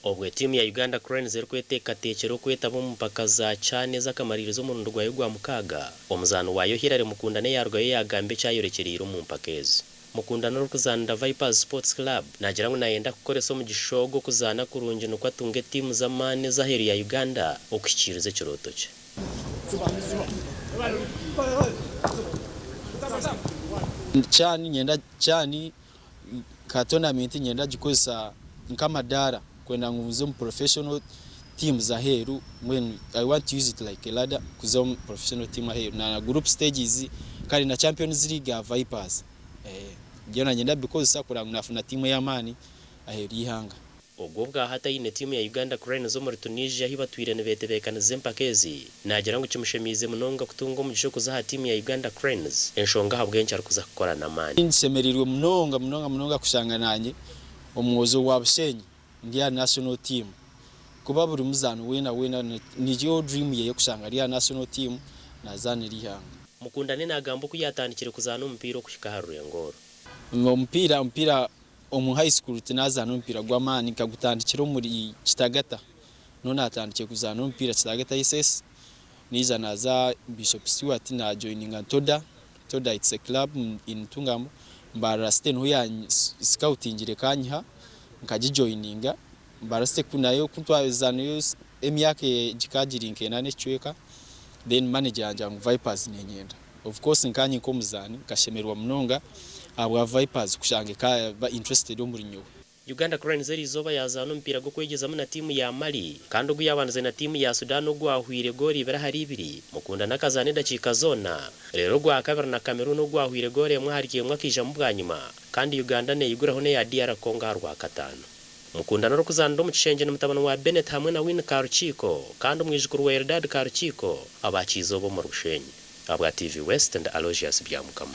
Obwe tiimu ya Uganda Cranes erikweteekateekyera okwetaba omu mpaka za CHAN ez'akamaririzo omurundi gwayo gwa mukaaga, omuzaani waayo Hillary Mukundane yaarugayo yaagamba eki ayorekyereire omu mpaka ezi. Mukundane orikuzaanira Vipers Sports Club naagira ngu nayenda kukoresa omugisha ogu okuzaana kurungi nikwo atunge tiimu z'amaani ez'aheeru ya Uganda okuhikiiriza ekirooto kye. CHAN nyenda CHAN Nka tournament niinyenda kugikozesa nk'amadaara kwenda ngu nze omu professional teams aheeru mbwenu I want to use it like a ladder kuza omu professional team aheeru na group stages kare na champions league aha Vipers byona niinyenda kubikozesa kureba ngu nafuna tiimu ey'amaani aheeru y'eihanga. Ogwo obwahati aine tiimu ya Uganda Cranes omuri Tunisia ahi batwire nibetebeekanisiza empaka ezi, naagira ngu kimushemeize munonga kutunga omugisha okuza aha tiimu ya Uganda Cranes, enshonga ahabw'enki arikuza kukora n'amaani. Nshemereirwe munonga munonga munonga kushanga nanye omwojo wa Bushenyi ndi aha national team kuba buri muzaani weena weena niyo dream yeye kushanga ari aha national team nazaanira eihanga. Mukundane naagamba oku yaatandikire kuzaana omupiira okuhika aha rurengo oru. Omupiira omupiira Omu high school tinazaana omupiira gw'amaani nkagutandikira omuri Kitagata niho natandikire kuzaana omupiira Kitagata SS naija naza Bishop Stuart na joininga Ntoda, Ntoda it's a club in Ntungamo, Mbarara City niho ya scoutingire ekanyiha nkagijoininga, Mbarara City nayo kutwazaanireyo emyaka ekaba eri nk'ena n'ekicweka then manager yangira ngu Vipers nenyenda. Of course nkanye nk'omuzaani nkashemererwa munonga ahabwa Vipers kushanga ekaba interested omuri nyowe. Uganda Cranes eriizooba yazaana omupiira gw'okwegyezamu na tiimu ya Mali kandi ogu yaabandize na tiimu ya Sudan ogwahwire goolo ibiri ahari ibiri. Mukundane akazaana edakiika zoona reero ogwakabiri na Cameroon ogwahwire goolo emwe ahari emwe akaijamu bwanyima kandi Uganda neyiguraho n'eya DR Congo aha Rwakataano. Mukundane orikuzaanira omu kishengye ni mutabani wa Bennett hamwe na Winnie Karukiiko kandi omwijukuru wa Eldad Karukiiko abaakiizooba omuri Bushenyi. Ahabwa TV West ndi Aloysius Byamukama.